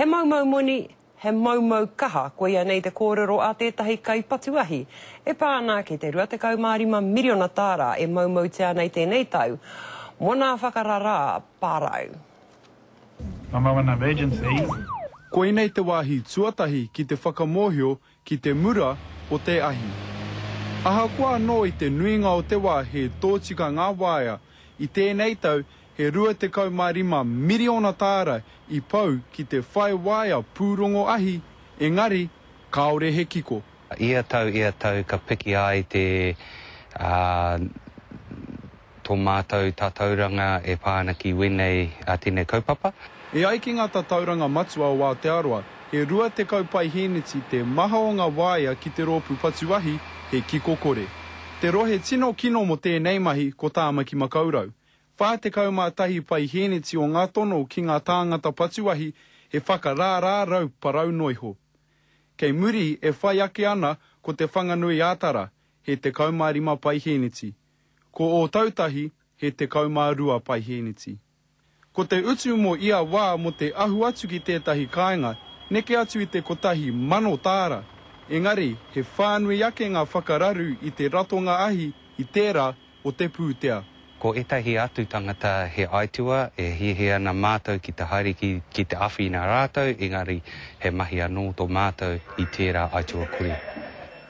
He moumou moni, he moumou kaha, koia nei te kōrero a tētahi kaipatu ahi e pā ana ki te 25 miriona tāra e moumoutia ana i tēnei tau mō nā whakararā pārau. Number one emergency. Koinei te wāhi tuatahi ki te whakamōhio ki te mura o te ahi. Ahakoa anō i te nuinga o te wā he tōtika ngā waea, i tēnei tau he 25 miriona tāra i pau ki te whai waea pūrongo ahi, engari kāore he kiko. Ia tau, ia tau ka piki ai te, tō mātou tatauranga e pā ana ki wēnei, tēnei kaupapa. E ai ki ngā tatauranga matua o Aotearoa, he 20 paihēneti te maha o ngā waea ki te rōpū patu ahi he kiko kore. Te rohe tino kino mō tēnei mahi ko Tāmaki Makaurau. 41 paihēneti o ngā tono ki ngā tāngata patu ahi he whakarārā rau parau noiho. Kei muri e whai ake ana ko Te Whanganui-ā-Tara, he 15 paihēneti. Ko Ōtautahi he 12 paihēneti. Ko te utu mō ia wā mō te ahu atu ki tētahi kāinga, neke atu i te 1,000 tāra. Engari, he whānui ake ngā whakararu i te ratonga ahi i tērā o te pūtea. Ko ētahi atu tangata he aitua, e hiahia ana mātou ki te haere ki, ki te awhina rātou, engari he mahi anō tō mātou i tērā aitua kore.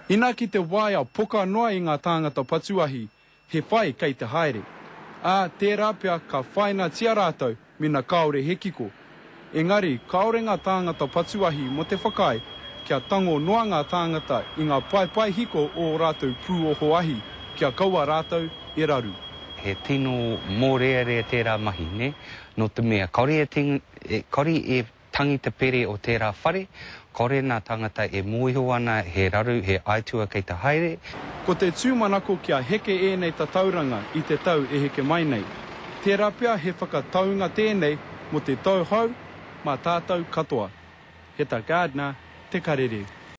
Ina ki te waea poka noa i ngā tāngata patu ahi, he whai kei te haere. Ā, tērā pea ka whainatia rātou mena kāore he kiko. Engari kāore ngā tāngata patu ahi mō te whakaae kia tango noa ngā tāngata i ngā paepae hiko o ō rātou pūoho ahi kia kaua rātou e raru. He tino mōrearea tērā mahi, nē? Nō te mea, kāore e, kāore e Tangi te pere o tērā whare, kore nā tangata e mōhio ana he raru, he aitua kei te haere. Ko te tūmanako kia heke ēnei tatauranga i te tau e heke mai nei. Tērā pea he whakataunga tēnei mō te tau hou mā tātou katoa. Heta Gardner, Te Karere.